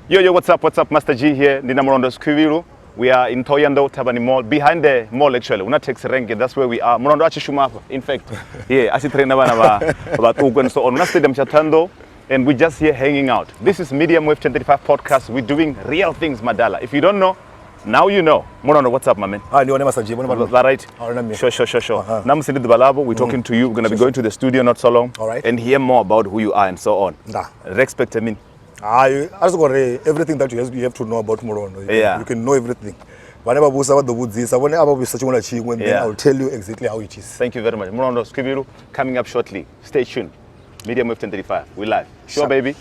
Yo, yo, what's up, what's up, Master G here. Ndina Mulondo Sikhwivhilu. We are in Thohoyandou Thavhani Mall, behind the mall actually. Una taxi rank, that's where we are. Mulondo a tshi shuma afha, in fact. Yeah, a tshi traina vhana vha vhaṱuku and so on. Una stadium tsha Thohoyandou, and we're just here hanging out. This is Medium Wave 1035 podcast. We're doing real things, Madala. If you don't know, now you know. Mulondo, what's up, my man? Ah, ndi hone Master G, vhone vha All right. All right, Sure. Namusi ndi ḓuvha ḽavho, we're talking to you. We're going to be going to the studio not so long. All right. And hear more about who you are and so on. Nda. Respect mini. Hayi, a soko ri everything that you have to know about Mulondo. You can, you can know everything. Vhane vha vhusa vha ḓo vhudzisa, vhone a vha vhudzisa tshiṅwe na tshiṅwe, and then I will tell you exactly how it is. Thank you very much. Mulondo Sikhwivhilu coming up shortly. Stay tuned. Medium Wave 1035. We live. Sure, Sharp. Baby.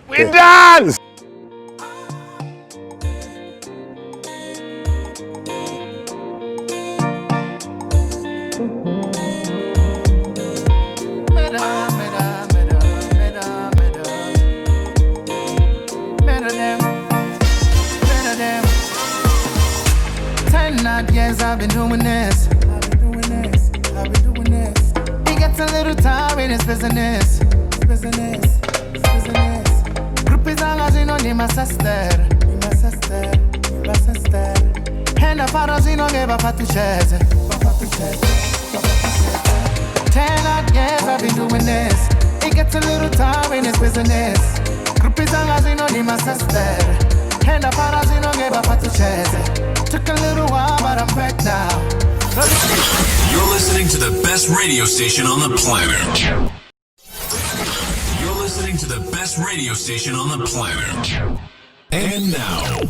We done! Meda, meda, meda, meda, meda. Meda them, meda them. 10 odd years I've been doing this. I've been doing this. I've been doing this. It gets a little tiring, it's business. It's business. It's business. Groupies all as you know, ni my sister. Ni my sister. Ni my sister. And the fathers, you know, give up to chase. 10 odd years I've been doing this. It gets a little tiring, it's business. Groupies all as you know, ni my sister. And the fathers, you know, give up to chase. Took a little while, but I'm back now. You're listening to the best radio station on the planet. You're listening to the best radio station on the planet. And now,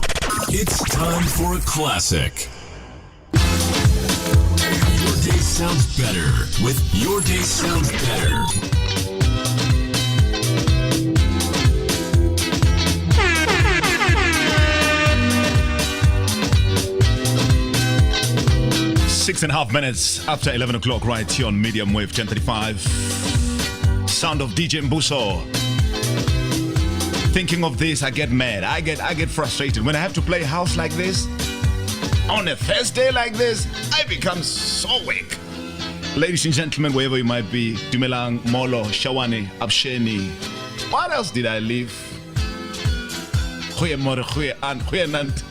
it's time for a classic. Your day sounds better with Your Day Sounds Better. Six and a half minutes after 11 o'clock, right here on Medium Wave 1035. Sound of DJ Mbuso. Thinking of this, I get mad. I get frustrated. When I have to play house like this, on a Thursday like this, I become so weak. Ladies and gentlemen, wherever you might be, Dumelang, Molo, Shawane, Absheni. What else did I leave? Goeiemorgen, goeie goeienaand.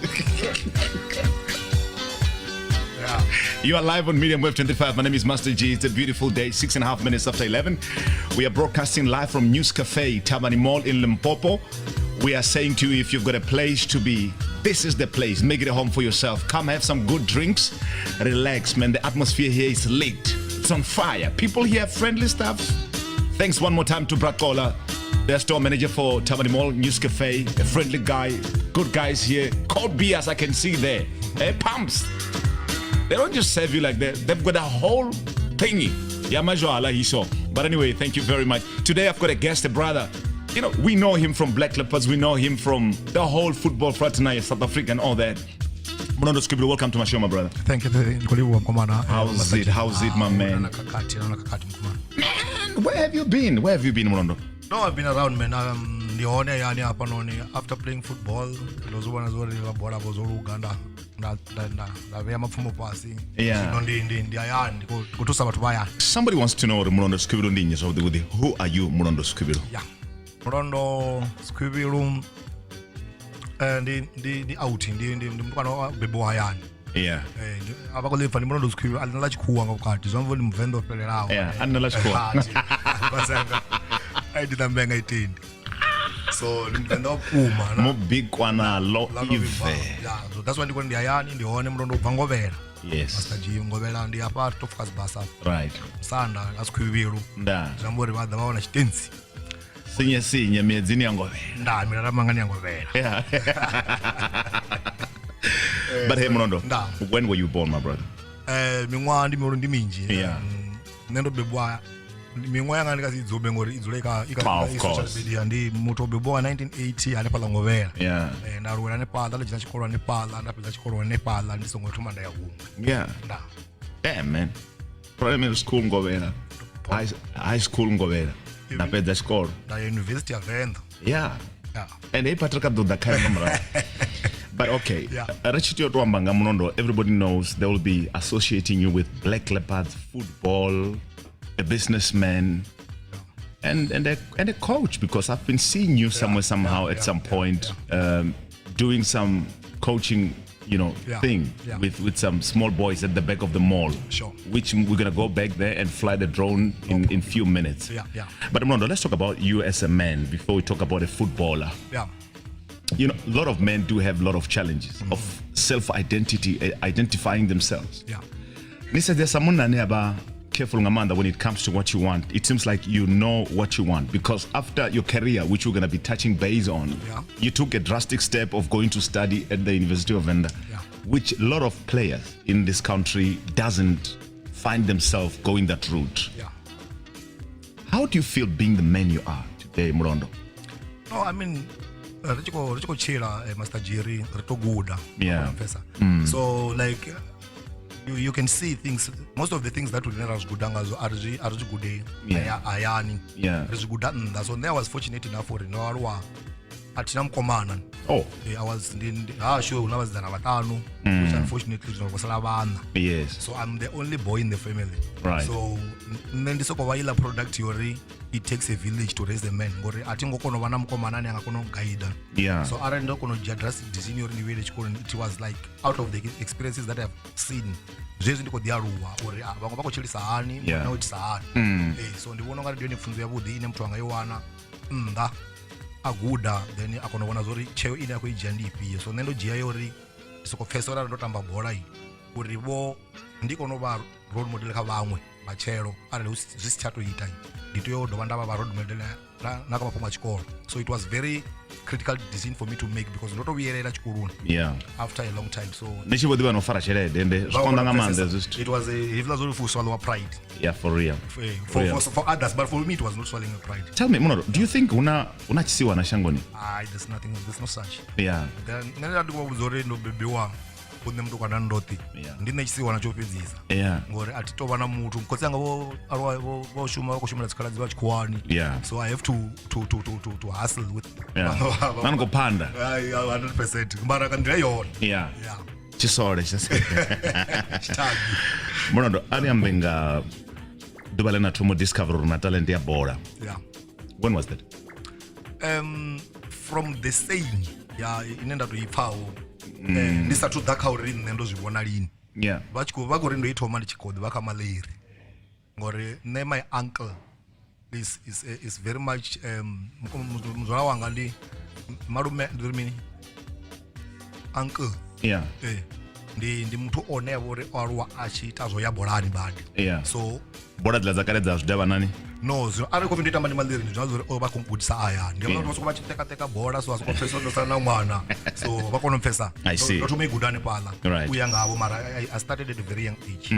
You are live on Medium Wave 25. My name is Master G. It's a beautiful day, 6.5 minutes after 11. We are broadcasting live from News Cafe, Thavhani Mall in Limpopo. We are saying to you, if you've got a place to be, this is the place. Make it a home for yourself. Come have some good drinks. Relax, man. The atmosphere here is lit. It's on fire. People here, friendly stuff. Thanks one more time to Brakola, the store manager for Thavhani Mall News Cafe, a friendly guy, good guys here. Cold beers I can see there. Pumps. They don't just serve you like that. They've got a whole thingy. Yamajwala he saw. But anyway, thank you very much. Today I've got a guest, a brother. We know him from Black Leopards. We know him from the whole football fraternity, South Africa and all that. Mulondo Sikhwivhilu, welcome to my show, my brother. Thank you. Ndikoliwa mkomana. How's it? How's it, my man? Kakati, naona kakati mkomana. Man, where have you been? Where have you been, Mulondo? No, I've been around, man. Ndi hone yani hapa noni after playing football ndo zwo vhona zwori vha bola vho zwo luga nda nda nda nda nda vhea mapfumo fhasi. Zwino ndi ndi ndi hayani ndi khou thusa vhathu vha hayani. Somebody wants to know Mulondo Sikhwivhilu ndi nnyi zwavhuḓi. Who are you, Mulondo Sikhwivhilu? Yeah. Mulondo Sikhwivhilu ndi ndi ndi out ndi ndi ndi mutukana wa bebiwa hayani. A vha khou ḽi pfa ndi Mulondo Sikhwivhilu a ḽina ḽa tshikhuwa nga vhukati zwi amba ndi muvenḓa o fhelelaho. Yeah, a nna ḽa tshikhuwa. Basanga ai ndi ṋambe nga itendi so ndi muvenḓa wa vhukuma na Mubikwa nalo ḽa no vhibva. ive. Yeah, so that's why ndi kone ndi hayani ndi hone Mulondo ubva Ngovhela. Yes. Master G Ngovhela ndi hafha Topfas basa Sanda a Sikhwivhilu. Nda. Zwi amba uri vha ḓa vha wana tshitentsi. Sinye sinye miedzini ya Ngovhela. Nda milala mangani ya Ngovhela. Yeah. But hey, Mulondo, Nda. When were you born, my brother? Miṅwaha ndi mihulu ndi minzhi. Nṋe ndo bebwa miṅwaha yanga ndi nga si i dzumbe ngori i dzule i kha i kha Of i social course. media ndi muthu o bebwaho nga 1980 hanefhaḽa Ngovhela. Nda aluwela hanefhaḽa nda dzhena tshikolo hanefhaḽa nda fhedza tshikolo hanefhaḽa ndi songo thoma nda ya huṅwe. Nda. Damn, man. Primary school Ngovhela. High school Ngovhela. Nda fhedza tshikolo. Nda ya University ya Venḓa. Yeah. And hey, Patrick ḓo ḓa khayo nga murahu. But okay, ri tshi tea u to amba nga Mulondo, everybody knows they will be associating you with Black Leopards, football, a businessman. And a coach, because I've been seeing you somewhere somehow at some point doing some coaching, you know, thing with some small boys at the back of the mall. Sure. Which we're gonna go back there and fly the drone in few minutes. But Mulondo, let's talk about you as a man before we talk about a footballer. You know, a lot of men do have a lot of challenges of self-identity, identifying themselves. Nisa, there's someone about careful nga maanḓa when it comes to what you want. It seems like you know what you want, because after your career, which we're going to be touching base on, you took a drastic step of going to study at the University of Venda, which a lot of players in this country doesn't find themselves going that route. How do you feel being the man you are today, Mulondo? No, I mean, ri tshi khou tshila, Master Jerry, ri to guda. Pfesa. So like you can see things, most of the things that we ra zwi guda ngazwo a ri zwi gude hayani. Ri zwi guda nnḓa. So I was fortunate enough uri ndo aluwa a thina mukomana. Oh. I was ndi hashu hu na vhasidzana vhaṱanu, which unfortunately zwino vho sala vhana. So I'm the only boy in the family. So nṋe ndi soko vha iḽa product yori it takes a village to raise a man, ngori a thi ngo kona u vha na mukomana ane a nga kona u guide. So arali ndo kona u dzhia drastic decision yori ndi vhuyele tshikoloni, it was like out of the experiences that I've seen. Zwezwi ndi khou ḓi aluwa uri vhaṅwe vha khou tshilisa hani, na u itisa hani. So ndi vhona ungari ndi yone pfunzo yavhuḓi ine muthu anga i wana nnḓa, a guda, then a kona u vhona zwori tsheo ine a khou i dzhia ndi ifhio. So nṋe ndo dzhia yo uri ndi soko pfesa uri arali ndo tamba bola i, uri vho ndi kone u vha role model kha vhaṅwe matshelo, arali zwi si tsha to ita, ndi tea u dovha nda vha role model na kha mafhungo a tshikolo. So it was very critical decision for me to make, because ndo to vhuyelela tshikoloni after a long time. So ni tshi vho ḓivha no fara tshelede ende zwi konḓa nga maanḓa hezwi zwithu. It was a hezwiḽa zwo ri swallow pride. Yeah, for real. For others, but for me it was not swallowing a pride. Tell me, Mulondo, do you think huna tshisiwana shangoni? There's nothing, there's no such. Then nṋe ndi khou vhudza uri ndo bebiwa nṋe mutukana ndoṱhe. Ndi nṋe tshisiwana tsho fhedzisa. Ngori a thi tou vha na muthu. Khotsi anga vho aluwa vho shuma vha khou shumela dzikhaladzi vha tshikhuwani. So I have to hustle with. Na ni khou phanda. 100%. Mara ka nḓila yone. Tshisole Tshitagi. Mulondo, a ri ambe nga ḓuvha ḽe na thoma u discover uri na talent ya bola. When was that? From the saying ya ine nda to i pfaho. Ndi sathu ḓa kha uri nṋe ndo zwi vhona lini. Vha tshi khou vha khou ri ndo i thoma ndi tshi khou ḓi vha kha maḽeri. Ngori nṋe my uncle is very much muzwala wanga ndi malume, ndi ri mini? Uncle. Ndi muthu one a vha uri o aluwa a tshi ita zwo ya bolani badi. So bola dzila dza kale dza zwidavhanani? No, zwino arali khou pfi ndo tamba ndi maḽeri, ndi zwa uri o vha khou gudisa hayani. Ndi vhona uri vha tshi teka bola, so a soko pfesa ndo sala na ṅwana. So vha kona u pfesa. I see. Ndo thoma i guda hanefhaḽa. U ya ngavho, mara I started at a very young age.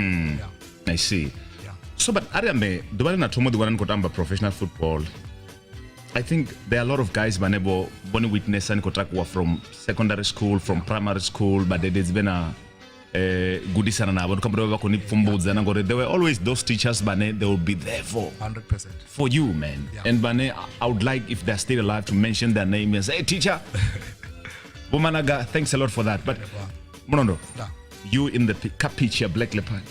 I see. So but ari ambe ḓuvha ḽe na thoma u ḓiwana ni khou tamba professional football, I think there are a lot of guys vhane vho vhone witness ni khou takuwa from secondary school, from primary school, vhadededzi vhe na gudisana navho, ndi khou amba vha khou ni pfumbudza na ngori there were always those teachers vhane they will be there for 100% for you, man. And vhane I would like, if they're still alive, to mention their name and say, hey teacher, Vhomanaga, thanks a lot for that. But Mulondo, you in the pitch here, Black Leopard,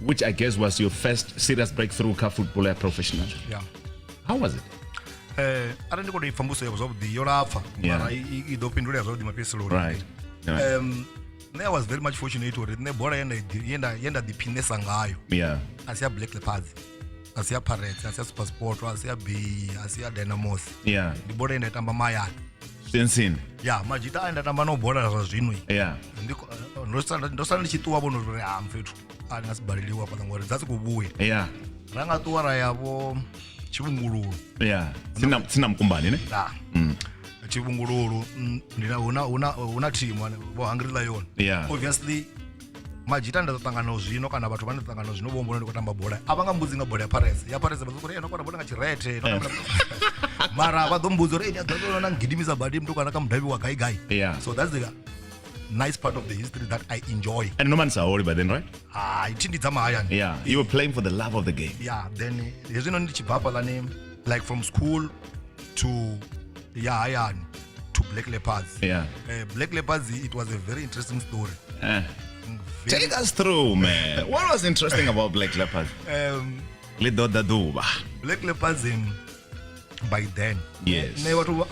which I guess was your first serious breakthrough car footballer professional. How was it? Arali ndi khou tou i pfa mbudziso yavho zwavhuḓi, yo lapfa. Mara i ḓo fhindulea zwavhuḓi mafhedziseloni. Nṋe I was very much fortunate uri nṋe bola ye nda ḓiphinesa ngayo. A si ya Black Leopards, a si ya Pirates, a si ya SuperSport, a si ya Bay, a si ya Dynamos. Ndi bola ye nda tamba mahayani. Sensini. Yeah, majita a nda tamba no bola zwa zwino. Ndi ndo sala ndi tshi ṱuwa vhono uri ha mfethu a ndi nga si baleliwa fhaḽa ngori dza si khou vhuya. Ra nga ṱuwa ra ya vho Tshivhungululu. Tsina Mukumbani, ne? Tshivhungululu, ndi na huna team vho Hungry Lion. Obviously majita nda ṱangana zwino kana vhathu vhane ṱangana zwino vho mbona ndi khou tamba bola. A vha nga mbudzi nga bola ya Pirates. Ya Pirates vha ḓo uri eno kona bola nga tshirethe. Mara vha ḓo mbudza uri ene ḓo na ngidimisa badi mntu kana ka mudavhi wa gai gai. So that's the nice part of the history that I enjoy. And no man's a by then, right? Thi ndi dza mahayani. Yeah, you were playing for the love of the game. Yeah, then hezwi ndi tshi bva hafhaḽani, like from school to ya hayani to Black Leopards. Black Leopards, it was a very interesting story. Take us through, man. What was interesting about Black Leopards? Le ḓo ḓa ḓuvha. Black Leopards, By then. Yes. Nṋe vhathu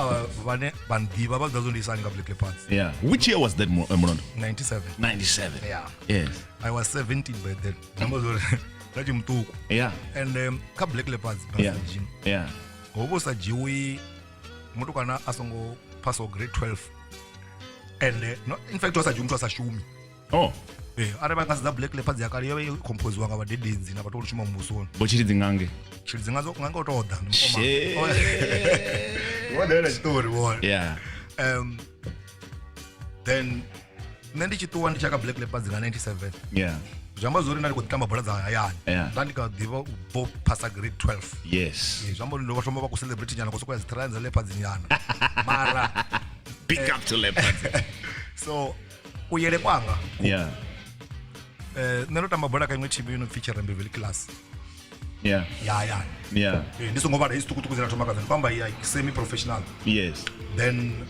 vhane vha nḓivha vha ḓa zwo ndi isani nga Black Leopards. Yeah. Which year was that, Mulondo? 97. 97. Yeah. Yes. I was 17 by then. Namba zwo nda tshi muṱuku. Yeah. And kha Black Leopards Yeah. Master G, Yeah. ho vha hu sa dzhiwi mutukana a songo phasaho grade 12. And no, in fact ho sa dzhiwi muthu a sa shumi. Oh. Arali vha nga sedza Black Leopards ya kale yo vha i composiwa nga vhadededzi na vhathu vho no shuma muvhusoni. Vho Tshilidzi Ngange. Tshilidzi Ngange nga u tou ḓa, ndi mukomana. Shit. Vho ḓela tshiṱori vhone. Yeah. Then nṋe ndi tshi ṱuwa ndi tshi ya kha Black Leopards nga 97. Yeah. Zwi amba zwori nda ndi khou ḓi tamba bola dza hayani. Yeah. Nda ndi kha ḓivha u bvo phasa grade 12. Yes. Zwi amba uri ndo vha thoma vha khou celebrate nyana, khou sokou ya dzi trials dza Leopards nyana. Mara Big up to Leopards. So kuyele kwanga. Yeah. Nṋe ndo tamba bola kha iṅwe team yo no pfi Tshirembe Valley Class. Yeah. Ya hayani. Yeah. Ndi songo vhala hedzi ṱhukhuṱhukhu dzine nda thoma khadzo, ndi khou amba ya semi professional. Yes. Then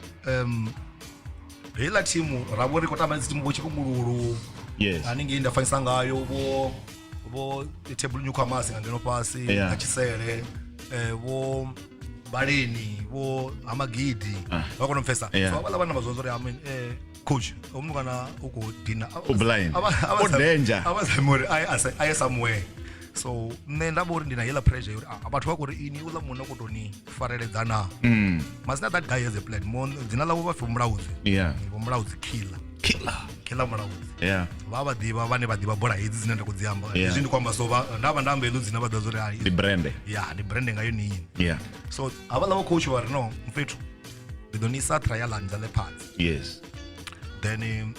heiḽa team ra vho ri khou tamba dzi team vho Tshikungululu. Yes. Haningei nda fanyisa ngayo vho table newcomers nga ngeno fhasi Yeah. nga Tshisele, vho Baleni, vho Hamagidi. Vha kona u pfesa. Yeah. So havhaḽa vhana vha zwa uri, I mean, coach, o mukana u khou dina. U blind. U danger. A vha zami uri a ye somewhere. So nṋe nda vho uri ndi na heiḽa pressure uri, vhathu vha khou ri ini uḽa munna u khou tou ni fareledza na. Masina that guy has a plan. Mo dzina ḽavho vha pfi Mulaudzi. Yeah. Vho Mulaudzi Killer. Killer. Killer Mulaudzi. Yeah. Vha vha ḓivha vhane vha ḓivha bola hedzi dzine nda khou dzi amba. Yeah. Hezwi ndi khou amba so vha nda vha nda amba heḽo dzina vha ḓivha zwa uri, Ndi brand. Yeah, ndi brand nga yone ini. Yeah. So havhaḽa vho coach vha ri no, mfethu, ndi ḓo ni isa trial dza Leopards. Yes. Then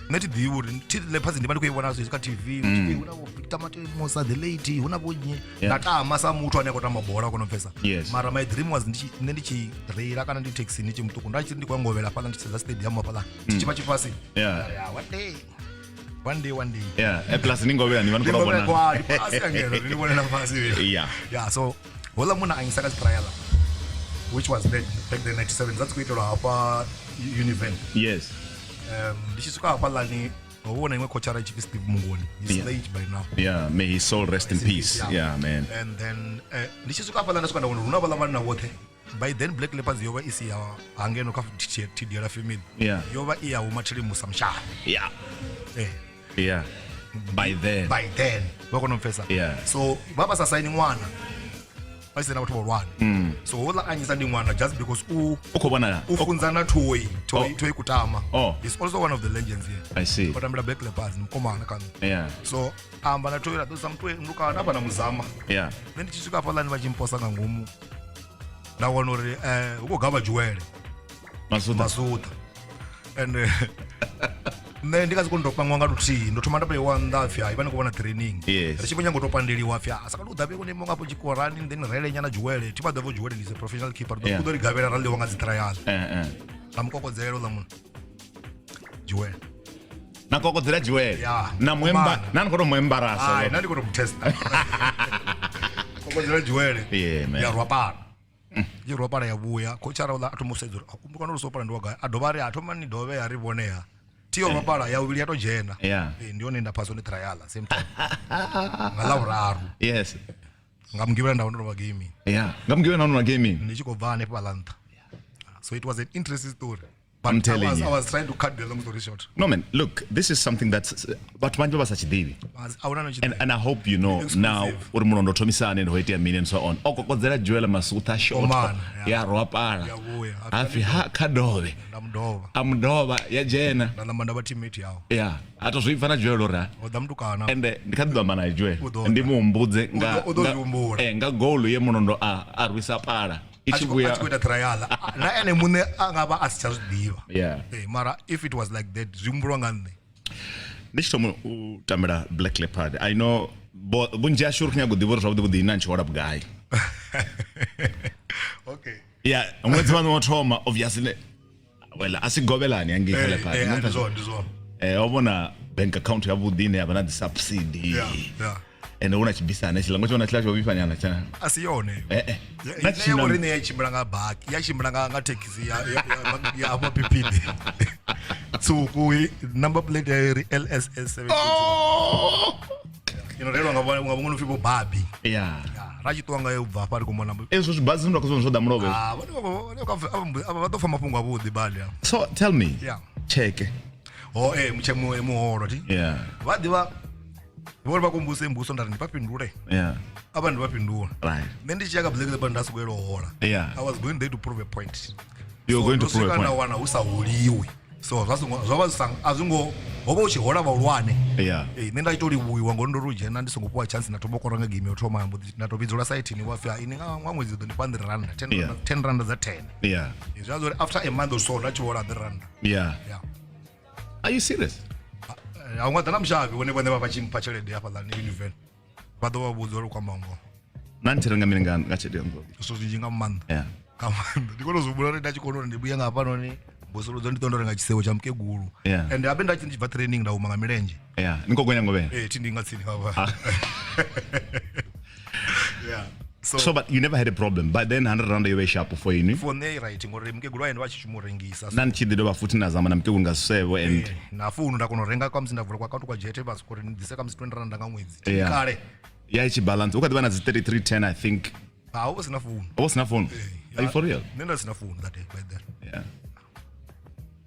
nṋe thi ḓivhi uri thi Leopards ndi vha ndi khou i vhona zwezwi kha TV, hu na vho Victor Matemo, the lady, hu na vho nnyi. Yeah. Nda tama sa muthu ane a khou tamba bola, kona u pfesa. Yes. Mara my dream was nṋe ndi tshi reila kana ndi taxi ndi tshi muṱuku, nda tshi ndi khou ngovhela fhaḽa ndi tshi sedza stadium hafhaḽa, tshi tshi vha tshi fhasi. Yeah. Yeah, one day. One day, one day. Yeah, plus ni ngovhela ni vha ni Ndi khou ngovhela vhona. kwa, ndi fhasi ka ngeno, ndi vhonela fhasi. Yeah. Yeah, so houḽa munna a nyisa kha dzi trial, which was then back then 97, dza dzi khou itelwa hafha Univen. Yes. Ndi tshi swika hafhaḽani, ho vhona iṅwe coachara i tshi pfi Steve Mungoni. He's Yeah. late by now. Yeah, may his soul rest in Rest in peace. peace, yeah. Yeah, man. And then ndi tshi swika hafhaḽa nda swika nda wana hu na vhaḽa vhanna vhoṱhe. By then Black Leopards yo vha i si ya hangeno kha TDL family. Yeah. Yo vha i ya Vho Mathele Musa Mshana. Yeah. Yeah. By then. By then. Vha kona u pfesa. Yeah. So vha vha sa saini ṅwana. Vha sina vhathu vhahulwane. So houḽa a nyisa ndi ṅwana just because U khou vhonala. u funza na Thoi, Thoi, Oh. Thoi Kutama. Oh. He's also one of the legends here. I see. O tambela Black Leopards, ndi mukomana kha nṋe. Yeah. So amba na Thoi ra ḓo sa muthu ndukana hafha na muzama. Yeah. Nṋe ndi tshi swika hafhaḽani vha tshi mposa nga ngomu, nda wana uri hu khou gavha Juwele. Masuda. Masuda. And nṋe ndi nga si kone u tou pangiwa nga luthihi, ndo thoma nda vheiwa nnḓa pfhi hai vha ni khou vhona training. Yes. Ri tshi vho nyaga u tou pandeliwa pfhi a saka u ḓa vheiwa nga afho tshikorani, then rele nyana Juwele. Thi vha ḓivha Juwele ndi a professional keeper, Yeah. ḓo ri gavhela ra ḽiwa nga dzi trial. Nda mukokodzela uḽa munna. Juwele. Na kokodzela Juwele. Yeah. Na muemba, Mana. na ni khou tou mu embarasa. Hai, na ndi khou tou mu testa. Kokodzela Juwele. Yeah, man. Ya rwa pala. Ye rwa pala ya vhuya. Coachara uḽa a thoma u sedza uri, u mukano uri so pala ndi wa gai. A dovha a ri, a thoma ni dovhe ya ri vhone ha. Thi yo rwa pala ya vhuvhili ya tou dzhena. Yeah. Ndi hone nda phasa hone trial same time. Nga Ḽavhuraru. Yes. Nga Mugivhela nda wana ndo vha gaming. Yeah. Nga Mugivhela nda wana ndo gaming. Ndi tshi khou bva hanefhaḽa nṱha. So it was an interesting story. But I'm telling you. I was trying to cut the long story short. No man, look, this is something that's vhathu vhanzhi vha sa tshi ḓivhi. A huna no tshi And ḓivhi. I hope you know Exclusive. now uri mulondo thomisani and ho itea mini and so on. O kokodzela Juwele Masutha shot. Omana, yeah. Ya rwa pala. Ya vhuya. Ha pfi ha kha dovhe. Nda mudovha. A mudovha ya dzhena. Nda namba nda vha teammate yawe. Yeah. A to zwi pfa na Juwele uri ha. O ḓa mutukana. And ndi kha ḓi ḓo amba naye Juwele. U ḓo ḓa. Ndi mu humbudze nga U ḓo zwi humbula. nga goal ye mulondo a rwisa pala. I A tshi tshi khou vhuya. a tshi khou ita trial. Na ene muṋe a nga vha a si tsha zwi ḓivha. Yeah. Mara if it was like that, zwi humbulwa nga nṋe. Ndi tshi thoma u tambela Black Leopard. I know vhunzhi hashu ri khou nyaga u ḓivha uri zwavhuḓi vhuḓi na ni tshi hola vhugai. Okay. Yeah, ṅwedzi waṋu wo thoma obviously well a si govhelani hangei kha Leopard. Ndi zwone, ndi zwone. O vhona bank account ya vhuḓi ine ya vha na dzi subsidy. Yeah, yeah. Ende hu na tshibisana hetshiḽa, ngo tshi vhona tshiḽa tsho vhifha nyana tsha. A si yone. Na Nṋe tshina- ya vhoriṋe ya tshimbila nga baki, ya tshimbila nga thekhisi ya hafha PPD. Tswuku, number plate ya ri LSS 7. Oh! Ino reilwa nga vhaṅwe no pfi vho Babi. Yeah. Yeah, Ra tshi ṱuwa ngayo u bva hafha ri khou mona. Ezwo zwibazi zwine nda khou zwi vhona zwo ḓa mulovha. Ah, vhone vha ḓo pfa mafhungo avhuḓi badi. So tell me. Yeah. Tsheke. Ho eh mutshe muholo thi. Yeah. Vha ḓivha vho ri vha kumbuse mbuso nda ri ndi vha fhindule. Yeah. Avha ndi vha fhindula. Right. Nṋe ndi tshi ya ka Black Leopard nda sokou hola. Yeah. I was going there to prove a point. You were going to prove a point. Nda wana hu sa holiwi. So zwa songo zwa vha zwi sa a zwi ngo ho vha hu tshi hola vhahulwane. Yeah. Ee nṋe nda tshi to livhuwiwa ngori ndo ri u dzhena ndi songo fhiwa chance nda thoma u kora nga game ya u thoma ya mbo ḓi nda to vhidzelwa saithini wa pfhi ini nga nga ṅwedzi ḓo ndi fha 100 rand 10 Yeah. rand 10 rand dza 10. Yeah. Zwi amba uri after a month or so nda tshi hola 100 rand. Yeah. Yeah. Are you serious? A hu nga ḓa na mushavhi vhone vhane vha vha tshi mpha tshelede hafhaḽani Univen. Vha ḓo vha vhudza uri u khou amba ngoho. Na ni tshi renga mini nga nga tshelede ya nḓou? Zwithu zwinzhi nga maanḓa. Yeah. Nga maanḓa. Ndi kone u zwi humbula uri nda tshi kona uri ndi vhuye nga hafhanoni mbusuludzo ndi ṱo ndo renga tshisevho tsha mukegulu. Yeah. And habe nda tshi ndi tshi bva training nda huma nga milenzhe. Yeah. Ni khou gonya ngovhela. Ee thi ndi nga tsini hafha. Yeah. So, so but you never had a problem. By then 100 rand yo vha i sharp for inwi. For nṋe i right ngori mukegulu wa ene vha tshi shuma u rengisa. Na ni tshi ḓi dovha futhi na zama na mukegulu nga zwisevho and Eh, na founu nda kona u renga kwa musi nda vula kwa account kwa Jet vha soko uri ni ḓise khamusi 20 rand nga ṅwedzi. Yeah. Kale. Ya i tshi balance. U kha ḓi vha na dzi 3310 I think. Ha hu sina founu. Ho sina founu. Are you for real? Nṋe nda sina founu that day by then. Yeah.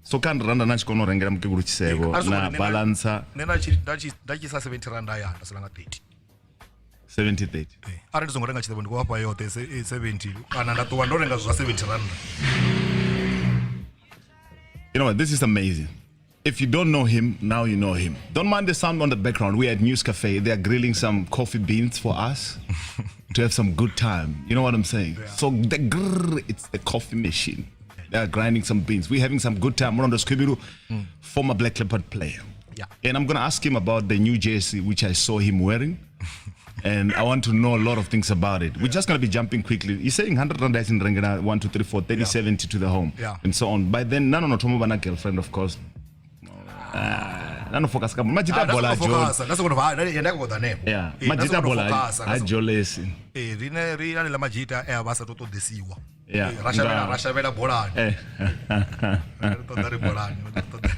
So ka 100 rand na tshi kona u rengela mukegulu tshisevho na balancer. Nṋe nda tshi nda tshi nda tshi sa 70 rand ya nda sala nga 30. 70 30. Arali ndi songo renga tshisevho ndi khou vhafha yoṱhe 70 kana nda ṱuwa ndo renga zwa 70 rand. You know what, this is amazing. If you don't know him, now you know him. Don't mind the sound on the background. We're at News Cafe. They are grilling some coffee beans for us to have some good time. You know what I'm saying? Yeah. So the grrr, it's the coffee machine. They are grinding some beans. We're having some good time. Mulondo Sikhwivhilu, former Black Leopard player. Yeah. And I'm going to ask him about the new jersey, which I saw him wearing. And I want to know a lot of things about it. We're just going to be jumping quickly. You're saying 100 rand in Rengena, 1, 2, 3, 4, 30, Yeah. 70 to the home. Yeah. And so on. By then, none of no na girlfriend, of course. Nano focus ka majita bola jo. Nda soko ha nda ko ḓa nepo. Yeah. Majita bola a jolesi. Eh rine ri na la majita e a vha sa to ṱoḓesiwa. Yeah. Ra shavhela ra shavhela bolani. Eh. Ri ṱoḓa ri bolani. Ri ṱoḓa.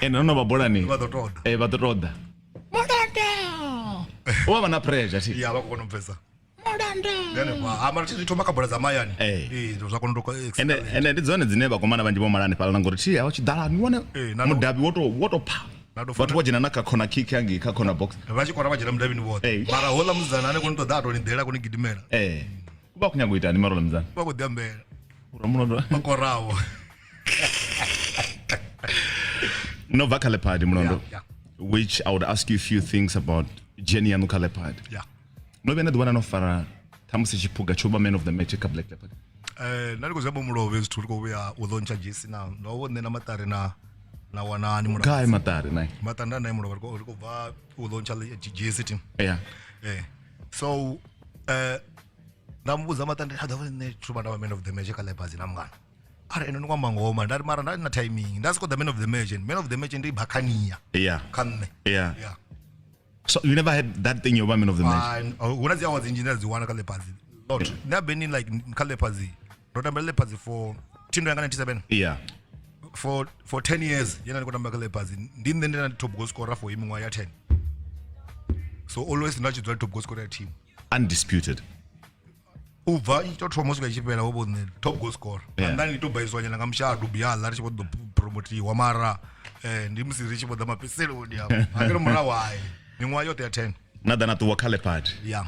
Eh no no ba bolani. Vha ḓo ṱoḓa. Eh vha ḓo ṱoḓa. U vha na pressure thi. Ya vha khou kona u pfesa. Ndi hanefha. Ha mara thi zwi thoma kha bola dza mahayani. Eh. Ee zwa kona u to Ende ende ndi dzone dzine vhakomana vhanzhi vho malani fhala ngori thi a tshi ḓala ni wone mudavhi wo to wo to pha. Vhathu vho dzhena na kha corner kick hangi kha corner box. Vha tshi kora vha dzhena mudavhini vhoṱhe. Mara houḽa musidzana ane koni ṱoḓa a to ni ḓela koni gidimela. Eh. U vha khou nyaga u itani mara houḽa musidzana? Vha khou ḓi ambela. Ura mulondo. Vha koraho. No bva kha Leopard mulondo. Yeah, Which I would ask you a few things about journey yaṋu kha Leopard. Yeah. No vhuya na ḓi wana no fara ṱhamusi tshiphuga tsho vha man of the match kha Black Leopard. Eh nda ndi khou zwi amba mulovhe zwithu ri khou vhuya u launcha jesi na ndo vho nṋe na maṱari na na wanani mulovha. Gai maṱari nai. Maṱari nda naye mulovha ri khou bva u launcha jesi team. Yeah. Eh. So nda muvhudza maṱari ndi ḓo nṋe thoma nda vha man of the match kha Leopards na mungana. Ari ene ndi kwamba ngoma nda ri mara nda na timing nda siko the man of the match. Man of the match ndi Buccaneer. Yeah. Kha nṋe. Yeah. Yeah. So you never had that thing you were man of the match? Hu na dzi awards nnzhi nda dzi wana kha Leopards. Lot. Nṋe I've been in like kha Leopards. Ndo tamba Leopards for thindo yanga 97. Yeah. For 10 years yena ndi khou tamba kha Leopards. Ndi nṋe ndi na top goal scorer for miṅwaha ya 10. So always nda tshi dzula top goal scorer ya team. Undisputed. U bva i to thoma u swika i tshi fhela ho vho nṋe top goal scorer. Yeah. And then ndi to baiswa nyana nga mushadu biaḽa ri tshi vho ḓo promotiwa mara ndi musi ri tshi vho ḓa mafhedziseloni afho. Hangei murahu hai. Miṅwaha yoṱhe ya 10. Na ḓa na ṱuwa kha Leopard. Yeah.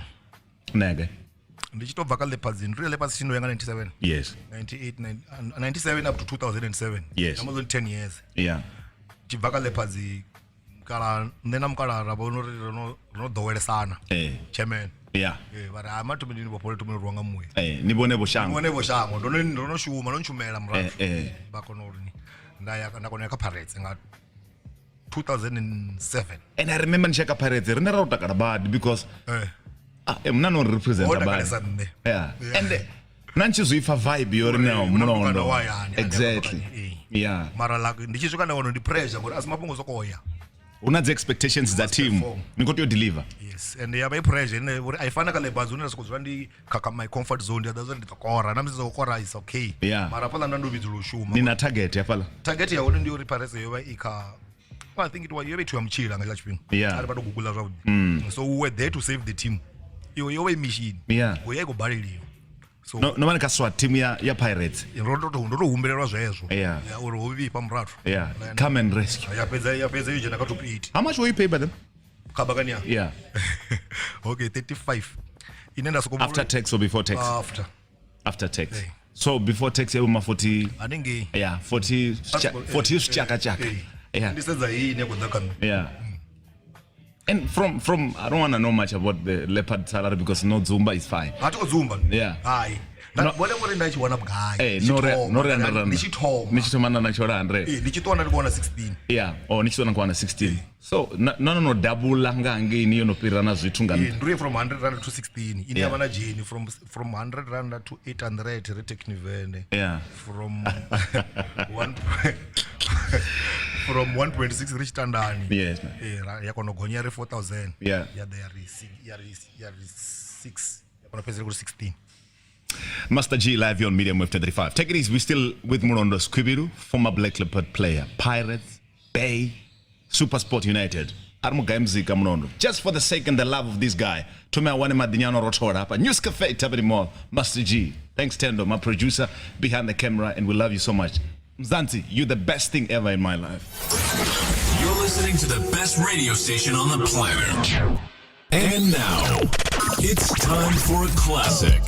Nege. Ndi tshi to bva kha Leopards ndi ri Leopards thindo yanga 97. Yes. 98 97 up to 2007. Yes. Almost 10 years. Yeah. Tshi bva kha Leopards kala nṋe na mukala ra vhona uri ro no ḓowelesana. Eh. Chairman. Yeah. Eh vha ri ha mathomeni ndi vhofhole thomeni rwa nga muya. Eh ni vhone vho shango. Ni vhone vho shango ndo no shuma ndo ntshumela murahu. Eh. Vha kona uri nda ya nda kona ya kha Pirates nga 2007. And I remember ni kha Pirates rine ra u takala badi because mna no represent badi. Yeah. And na ntshi zwi pfa vibe yo ri na mulondo. Exactly. Yeah. Mara la ndi tshi swika nda wana ndi pressure ngori asi mafhungo sokoya. Una dzi expectations dza team. Ni khou tea u deliver. Yes, and ya vha i pressure ine uri a i fana kha Leopards une soko dzula ndi kha my comfort zone ndi ḓa ndi ḓo kora na musi ndo kora is okay. Yeah. Mara hafhaḽa nda ndo vhidzelwa u shuma. Ni na target hafhaḽa. Target ya hone ndi uri Pirates yo vha i kha I think it was yo vha i thuya mutshila nga tsha tshifhinga. Yeah. Ari vha to google zwavhuḓi. So we were there to save the team. Iyo yo vha i mission. Yeah. Ngo ya i khou baleliwa. So No no vha ni kha SWAT team ya ya Pirates. ndo ndo to ndo to humbelelwa zwezwo. Yeah. Ya uri ho vhifha murathu. Yeah. Come and rescue. Ya fhedza yo dzhena kha top 8. How much were you paid by them? Kha Buccaneer. Yeah. Okay, 35. Ine nda soko After tax or before tax? After. After tax. Yeah. So before tax ya ma 40 Hanengei. yeah, 40 40 chaka chaka. Yeah. Ndi sedza iyi ine ya khou ḓa kha nṋe. Yeah. And from I don't want to know much about the leopard salary because no Zumba is fine. Ha thi khou dzumba. Yeah. Hai. No. Vhone vhori nda tshi wana vhugai. Eh, Ndi tshi no re thoma, no re 100 Ndi tshi thoma. Ni tshi thoma na tshola 100. Eh, ndi tshi ṱuwa nda ndi khou wana 16. Yeah, oh ni tshi ṱuwa na khou wana 16. So no no no double nga ngei ni yo no fhira na zwithu nga Eh, nṱha. ndi uri from 100 rand to 16 ine Yeah. ya vha na dzheni from 100 rand to 800 ri Technivene. Yeah. From one from 1.6 ri tshitandani. Yes, man. Eh, ya kona u gonya ri 4000. Yeah. Ya ḓa ya ri ya ri ya ri 6. Ya kona u fhedzisela kuri 16. Master G live here on Medium Wave 35. Take it easy. We're still with Mulondo Sikhwivhilu, former Black Leopard player, Pirates, Bay, SuperSport United. Ari mugaye muzika Mulondo. Just for the sake and the love of this guy. Tome awane madinyano rotora hapa. News Cafe, Thabani Mall. Master G. Thanks, Tendo, my producer behind the camera, and we love you so much. Mzansi, you're the best thing ever in my life. You're listening to the best radio station on the planet. And now, it's time for a classic.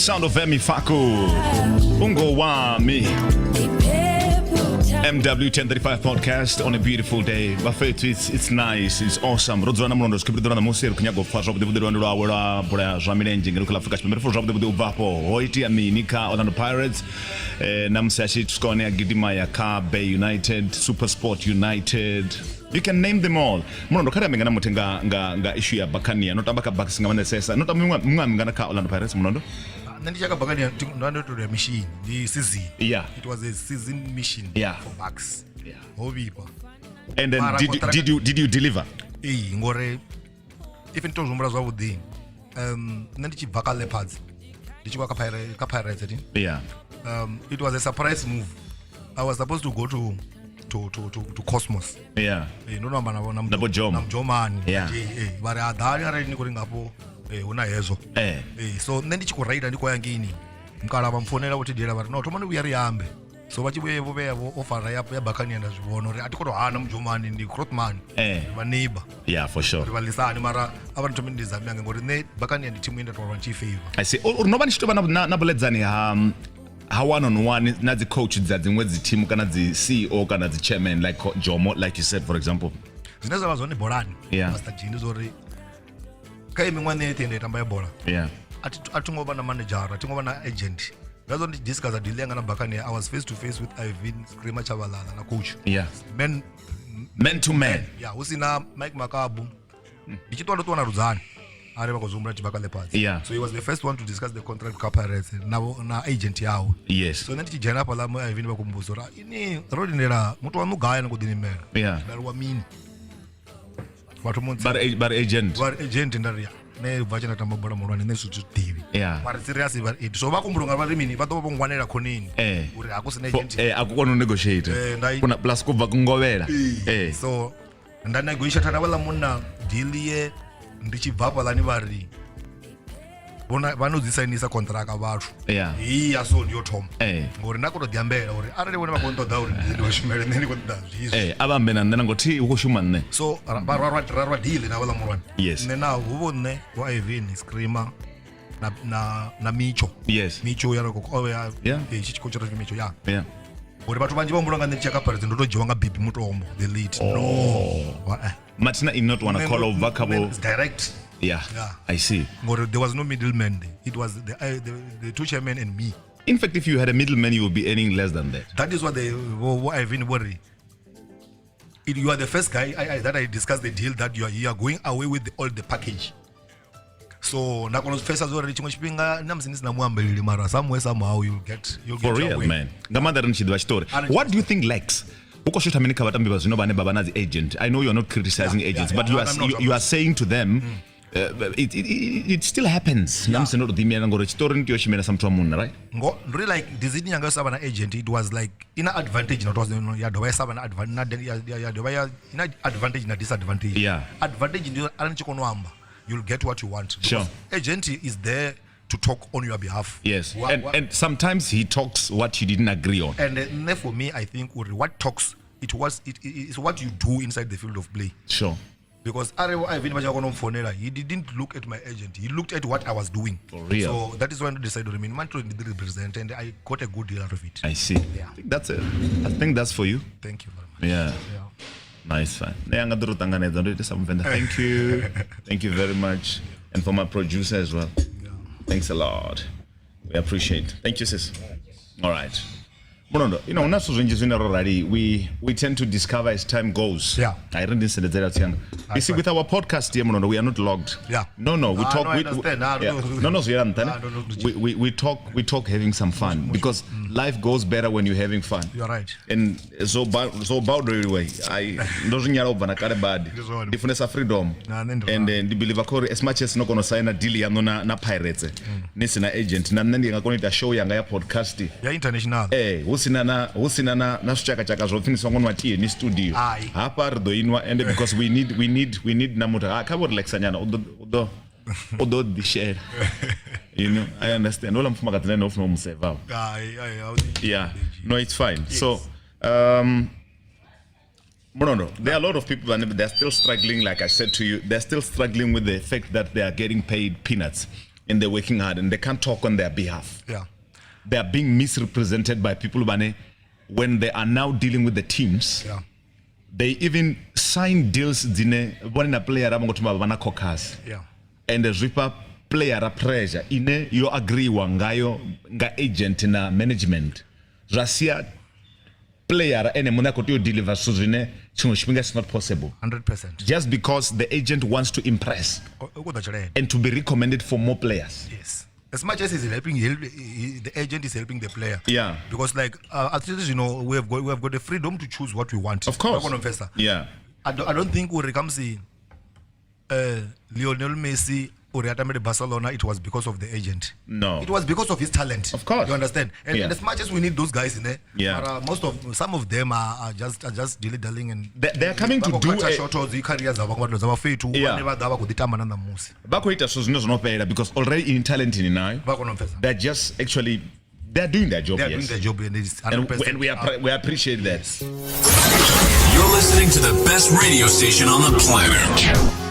Sound of Emi Faku, Ungowami, MW 1035 podcast on a beautiful day. Bafethu, it's nice, it's awesome. Ro dzula na Mulondo Sikhwivhilu ḓuvha ḽa ṋamusi ri khou nyaga u pfa zwavhuḓi vhuḓi lwendo lwawe lwa bola ya zwa milenzhe ngeno kha ḽa Afrika Tshipembe. Ri pfa zwavhuḓi vhuḓi u bva afho ho itea mini kha Orlando Pirates na musi a tshi swika hone a gidima ya kha Bay United, SuperSport United. You can name them all. Mulondo, kha ri ambe nga na muthu nga issue ya Buccaneer. No tamba kha Bucks nga maanḓesesa. No tamba miṅwaha mingana kha Orlando Pirates, Mulondo? Nṋe ndi tshaka Buccaneer ndo ndo to ya mission, ndi season. Yeah. It was a season mission Yeah. for Bucks. Yeah. Ho vhifha. And then did you deliver? Eh, ngori if ndi to zwi humbula zwavhuḓi, nṋe ndi tshi bva kha Leopards, ndi tshi bva kha Pirates, kha Pirates ati. Yeah. It was a surprise move. I was supposed to go to Cosmos. Yeah. Eh, ndo no amba navho Na Vho Jomo. na Mjomani. Yeah. Vha ri a ḓali arali ni khou ri ngafho, hu na hezwo. Eh. So nṋe ndi tshi khou reila ndi khou ya ngeini, mukala vha mpfonela vho Thidiela vha ri no thoma ni vhuya ri ambe. So vha tshi vhuye vho vhea vho ofara ya Buccaneer, nda zwi vhona uri a thi khou tou hana Mjomani, ndi Grootman. Eh. Ri vha neighbor. Yeah, for sure. Ri vha lisani, mara a vha ni thome ndi zame yange ngori nṋe Buccaneer ndi thimu ine nda tou vha ndi tshi favor. I see. Uri no vha ni tshi tou vha na vhuledzani ha one on one na dzi coach dza dziṅwe dzi team kana dzi CEO kana dzi chairman like Jomo, like you said, for example. Zwine zwa vha zwone bolani. Yeah. Master G, ndi zwa uri kha iyi miṅwaha nṋe nda tamba ya bola. Yeah. A thi ngo vha na manager, a thi ngo vha na agent. Ngazwo ndi discuss deal yanga na Buccaneer, I was face to face with Ivan Screamer Chabalala na coach. Yeah. Man to man. Yeah, hu sina Mike Makabu. Ndi tshi ṱuwa ndo ṱuwa na Rudzani. Ari vha khou zwi humbula tshi bva kha Leopards. Yeah. So he was the first one to discuss the contract kha Pirates na agent yawe. Yes. So nṋe ndi tshi dzhena hafhaḽa mo Ivan vha khou mmbudza uri ini ro lindela muthu waṋu gai ni khou ḓi nimela. Yeah. Nda ri wa mini? Vhathu mo But agent. Vha ri agent, nda ri ya. Nṋe bva tshi nda tamba bola muhulwane nṋe zwithu zwi ḓivhi. Yeah. Vha ri serious vha ri so vha kumbula nga vha ri mini vha ḓo vha vho ngwanela khoneni. Eh. Uri ha ku sina agent. A ku koni u negotiate. Kuna plus ku bva ku ngovhela. So nda negotiate na vhaḽa munna deal ye ndi tshi bva hafhaḽani vha ri Vhona vha no dzi sainisa contract vhathu. Yeah. Iya so ndi yo thoma. Eh. Ngori nda khou tou ḓiambela uri arali vhone vha khou nṱoḓa uri ndi vha shumele nṋe ndi khou ṱoḓa zwizwi. Eh, a vha ambe na nṋe na ngo thi hu khou shuma nṋe. So ra ra ra ra deal na vhaḽa muhulwane. Yes. Nṋe na hu vho nṋe vho Ivan Screamer na na na Micho. Yes. Micho ya roko ya Yeah. eh tshi tshi khou Micho ya. Yeah. Ngori vhathu vhanzhi vha humbula nga nṋe ndi tshi ya kha Pirates ndo to dzhiwa nga Bibi Mutombo the lead. Oh. No. Wa eh. Martina in not wana call over kha vho. It's direct. Yeah. Yeah. I see. Ngori there was no middleman there. It was the two chairmen and me. In fact, if you had a middleman, you would be earning less than that. That is what they what Ivan worry. You are the first guy that I discussed the deal that you are going away with all the package. So na kono first as well tshiṅwe tshifhinga na musi ni sina muambeleli mara somewhere somehow you'll get For your real, way. man. Nga maanḓa ri ni tshi ḓivha tshiṱori. What do you think lacks? Hu khou shotha mini kha vhatambi vha zwino vhane vha vha na dzi agent? I know you are not criticizing agents, but you are saying to them it still happens. Na musi no to ḓiimela ngori tshiṱori ni tea u tshimela sa muthu wa munna, right? Ngo really like decision yanga yo sa vha na agent, it was like ina advantage not was ya dovha ya sa vha na advantage ya dovha ya ina advantage na disadvantage. Yeah. Advantage ndi arali ni tshi kona u amba, you'll get what you want. Sure. Agent is there to talk on your behalf. Yes. And sometimes he talks what you didn't agree on. And for me, I think what talks, it is what you do inside the field of play. Sure. Because he didn't look at my agent. He looked at what I was doing. For real. So that is when I decided to represent, and I got a good deal out of it. I see. Yeah. I think that's it. I think that's for you. Thank you very much. Yeah. Yeah. Nice one. Thank you. Thank you very much. And for my producer as well. Yeah. Thanks a lot. We appreciate. Thank you, sis. All right. Mulondo, you know, we tend to discover as time goes. Yeah. You see, with our podcast here, Mulondo, we are not logged. Yeah. No, we talk. No, I understand. We talk having some fun because life goes better when you're having fun. You're right. And so way I don't freedom. And the believer as much as not gonna sign a deal ya na Pirates. Nisina agent na nne ndi nga show yanga ya podcast. Ya international. Eh, husina na zwichakachaka zwo pfi ni songo nwa tie ni studio. Hafha ri ḓo inwa and because we need na muthu kha vho relaxa nyana u ḓo ḓishela. You know, I understand. Ola mufumakadzi na ene u funa u mu seva. Yeah. No, it's fine. Yes. So, Mulondo, there are a lot of people that they're still struggling, like I said to you, they're still struggling with the fact that they are getting paid peanuts and they're working hard and they can't talk on their behalf. Yeah. They are being misrepresented by people when they are now dealing with the teams. Yeah. They even sign deals dzine vhone na player vha ngo thoma vha na caucus. Yeah. And the zwipa player pressure ine yo agreewa ngayo nga agent na management. Zwa sia player ene muṋe a khou tea u deliver zwithu zwine tshiṅwe tshifhinga it's not possible. 100%. Just because the agent wants to impress and to be recommended for more players. Yes. As much as he's helping, the agent is helping the player. Yeah. Because like, at least, you know, we have got the freedom to choose what we want. Of course. Yeah. I don't think when it comes to Lionel Messi or Barcelona, it was because of the agent. No. It was because of his talent. Of course. You understand? And, yeah. and as much as we need those guys in there, yeah. But, some of them are just dilly-dallying and they are coming to do a because already in talent in now. They're just actually they're doing their job. They're doing their job, and it's 100%. And we appreciate that. You're listening to the best radio station on the planet.